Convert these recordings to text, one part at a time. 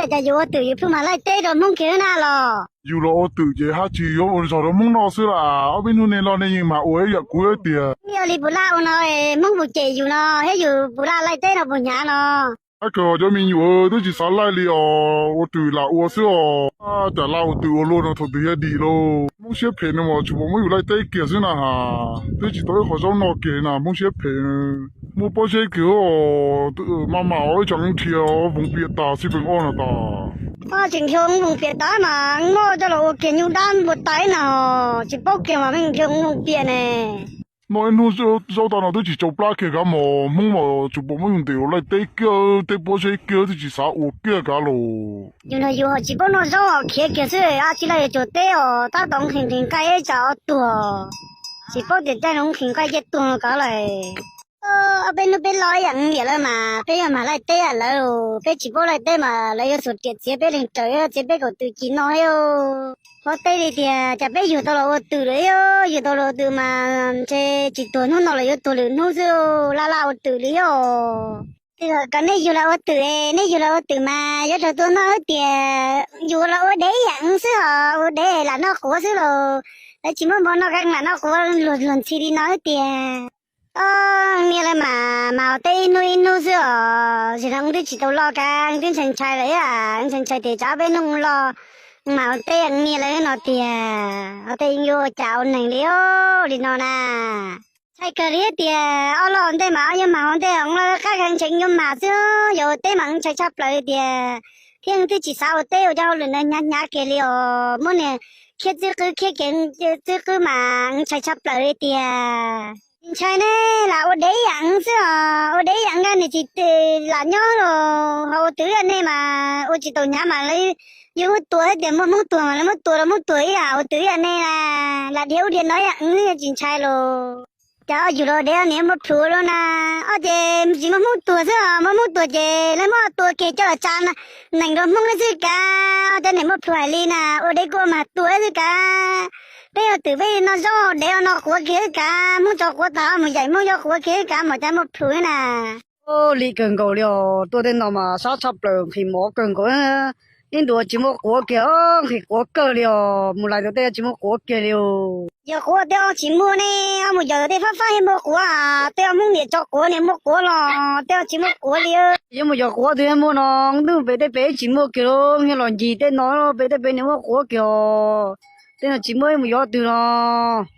Cas yus ua twm yus pheej mag laij teb rau Hmoob kiag na los? Yus los ua twm ces haj tsis yuav ua zog rau Hmoob noj xwb las. Ob peb hnub nej los nej yeej mag ua ib yam kuv tiag. Yog li puas laj ua no, Hmoob puas cem yus no thiab yus puas laj laij teb no puas hnyav no? Ab, kawg cov me nyuam twb tsis xav laij li os, ua twm lam ua xwb os. Cas laj ua twm ua luaj no thaum twg thiaj dim lauj. Hmoob siab phem no mas tsuas pom muab yus laij teb kiag xwb na has. Twb tsis tau ib qho zaub noj kiag na, Hmoob siab phem. Muaj pob zeb kiag os, maj mam ib tsam nrhiav voos piam tas xij peem ob no tas. Tseem nrhiav voos piam tas mas muab coj los ua kiag nyuj dab npua tais na, tsis paub kiag mas nrhiav voos piam ne. Noj ib hnub zaub tag no twb tsis tsau plab kiag kav mos, Hmoob mas tsuas pom muab yus ntes los laij teb kiag, teb pob zeb kiag twb tsis xav ua kiag kav los. Yus no yus ho tsis paub noj zaub os, khiav kiag xwb, ab tsi laj yuav cuag teb os, tab tom nqhis nqhis nqaij ib tsam ob tuag, tsis paub tias caij no nqhis nqaij caij tuag no kav lawm. Ob peb hnub peb los ib yam niam lawv mas peb yog mag laij teb lawv, peb tsis paub laij teb mas lawv yuav xuas riam txiav peb leeg raws txiav peb kaum twm ci no thiab. Qhov teb li tias cas peb yug tau los ua twm lawm, yug tau los ua twm mas ntshe tsis tuag hnub no los yuav tuag lwm hnub xwb, laj laj ua twm li os. Koj nej yug los ua twm, nej yug los ua twm mas yuav raug tua noj xwb tias, yus los ua dev ib yam xwb os, ua dev lam noj quav xwb los lawv tsis muab npua noj, lam noj quav luag luag ntxhi li no xwb tias. Niaj lawv mas mas ua teb ib hnub ib hnub xwb os, zaum no wb twb tsis tau loj kav, wb twb ntshai ntshai lawm thiab, wb ntshai ntshai tias tsam ob peb hnub loj mas ua teb niaj lawv no tiag, ua teb yuav ua cas ua neeg li os li no na. Ntshai kawg li tias ob loj ntej mas ob yuav mag ua ntej, loj qab kawg ntshe yuav mag xwb, yog ua teb mas ntshai tshaj plaws li tias, thiab wb twb tsis xav ua teb ua cov hauj lwm ntawd hnyav hnyav kiag li os, muab niag khiab txwb qwb khiab kiag txwb qwb mas ntshai tshaj plaws li tias. Ntshai ne, lam ua dev ib yam xwb os, ua dev ib yam nkaj niag tsis lam nyob los ho ua twm ib yam nej mas ua tsis tau hnyav mas lawv yuav muab tua thiab tias muaj Hmoob tuag mas lawv muab tua los muab tuag ib yam ua twm ib yam nej na, lam dhia ub dhia no ib yam wb tsis ntshai los. Cas yug los ua dev niam muab plhus lawm na, ob ces tsis muaj Hmoob tuag xwb os, muaj Hmoob tuag ces lawv muab tua kiag coj los tsa nees rau Hmoob xwb kav, ob cov niam muab plhus hais li na, ua dev kuj ua mag tua xwb kav. Peb ua twm peb noj zaub dev noj quav kiag xwb kav, Hmoob tso quav tas mus yaim Hmoob yuav quav kiag xwb kav, mas cas muaj plhus na. Lim kawg nkaus li os, tuaj tej no mas sab tshaj plaws nqhis mov kawg nkaus. Ib ntus tsis muaj quav kiag, nqhis quav kawg li os, mus lais tus tej tsis muaj quav kiag li os. Yog quav tej ob tsis muaj ne, ob mus yos tus tej fab fab thiaj muaj quav, tej ob Hmoob niam tso quav niam muaj quav los tej ob tsis muaj quav li. Yuav mus yos quav twg thiaj muaj no, twb pem tej pem tsis muaj kiag los, yog los ncig tej no pem tej pem niam muaj quav kiag os. Tej no tsis muaj mus yos twg los.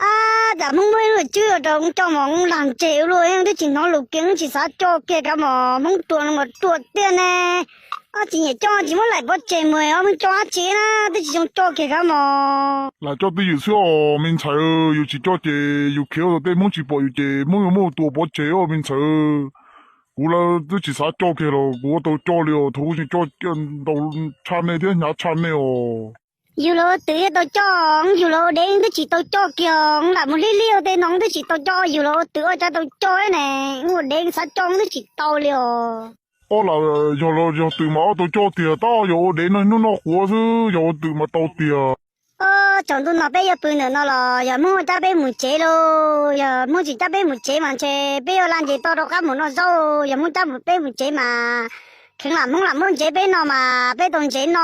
Ab, cas Hmoob muab ib lub tswb rau coj mus lag ntseg ua luaj, twb tsis hnov lus kiag, tsis xav coj kiag kav mos, Hmoob ruam no mas ruam tiag ne. Ob tsis nyiam coj tsis muab laim pov tseg mus, ob Hmoob coj dab tsi na, twb tsis zoo coj kiag kav mos. Lam coj twj ywm xwb os me ntxhais, yus tsis coj ces yus khiav ua tus tej Hmoob tsis pom yus ces Hmoob yuav muab tua pov tseg os me ntxhais. Kuv lawv twb tsis xav coj kiag los kuv ua tau coj li os, thaum kuv tseem coj ntau tshaj nej thiab hnyav tshaj nej os. Yus los ua twm thiaj tau coj, yus los ua dev twb tsis tau coj kiag, lam mus hlib hlib ua tej no twb tsis tau coj, yus los ua twm ua cas tau coj ne, ua dev xav coj twb tsis tau li os. Ob lam yog los yog twm mas ob tau coj tiag, tab yog ua dev no hnub noj quav xwb, yog ua twm mas tau tiag. Tsaus ntuj no peb yuav pw ntawm no los yog Hmoob cab peb mus tsev lauj, yog Hmoob tsis cab peb mus tsev mas ntshe peb yuav laj nce toj rov qab mus noj zaub, yog Hmoob cab peb mus tsev mas kheev lam Hmoob lam muab ntsev peb no mas peb tau ntsev no,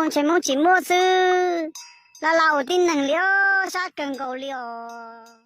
ntshe Hmoob tsis muab xwb. Laj laj ua tib neeg li os, sab kawg nkaus li os.